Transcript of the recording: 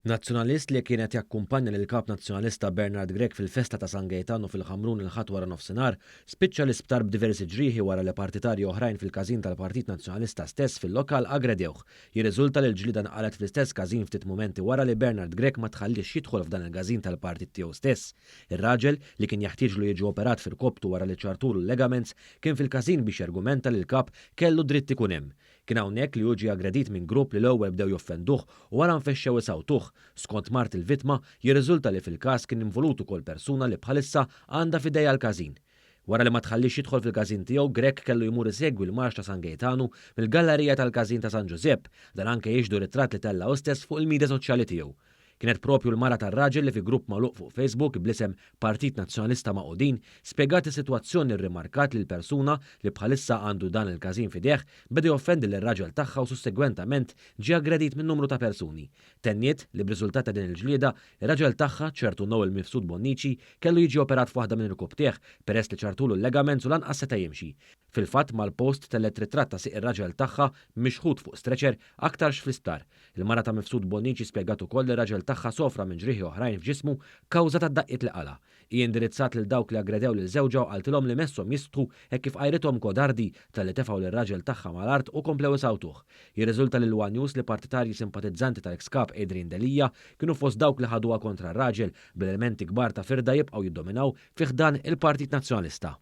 Nazzjonalist li kien qed jakkumpanja lill-Kap Nazzjonalista Bernard Grech fil-festa ta' San Gejtanu fil-Ħamrun il-Ħadd waranofsinhar spiċċa l-isptar b'diversi ġrieħi wara li partitarji oħrajn fil-każin tal-Partit Nazzjonalista stess fil-lokal aggredewh. Jirriżulta li l-ġlieda nqalgħet fl-istess każin ftit mumenti wara li Bernard Grech ma tħalliex jidħol f'dan il-każin tal-partit tiegħu stess. Ir-raġel, li kien jeħtieġlu jiġi operat f'irkoptu wara li ċartulu l-legaments, kien fil-każin biex jargumenta li l-Kap kellu dritt ikun hemm. Kien hawnhekk li hu ġie aggredit minn grupp li l-ewwel bdew joffenduh u wara nfexxew isawtuh. Skont mart il-vittma, jirriżulta li fil-każ kien involut ukoll persuna li bħalissa għandha f'idejha l-każin. Wara li ma tħalliex jidħol fil-każin tiegħu, Grech kellu jmur isegwi l-marx ta' San Gejtanu mill-gallarija tal-każin ta' San Ġużepp. Dan anke jixhdu ritratt li tella' hu stess fuq il-media soċjali tiegħu. Kienet proprju l-mara tar-raġel li fi grupp magħluq fuq Facebook bl-isem Partit Nazzjonalista Magħqudin spjegat is-sitwazzjoni rrimarkat li l-persuna li bħalissa għandu dan il-każin f'idejh beda joffendi lir-raġel tagħha u sussegwentament ġie aggredit minn numru ta' persuni. Tenniet li b'riżultat ta' din il-ġlieda, ir-raġel tagħha, ċertu Noel Mifsud Bonnici, kellu jiġi operat f'waħda minn irkubtejh peress li ċartulu l-legaments u lanqas seta' jimxi. Fil-fatt mal-post tellgħet ritratt ta' sieq ir-raġel tagħha mixħut fuq stretcher aktarx fl-isptar. Il-mara ta' Mifsud Bonnici spjegat ukoll li r-raġel tagħha sofra minn ġrieħi oħrajn f'ġismu kawża tad-daqqiet li qala'. Hi indirizzat lil dawk li aggredew lil żewġha u qaltilhom li messhom jistħu hekk kif għajrithom kodardi talli tefgħu lir-raġel tagħha mal-art u komplew isawtuh. Jirriżulta lil one News li partitarji simpatizzanti tal-eks Kap Adrian Delia kienu fost dawk li ħaduha kontra r-raġel, bl-elementi kbar ta' firda jibqgħu jiddominaw fi ħdan il-Partit Nazzjonalista.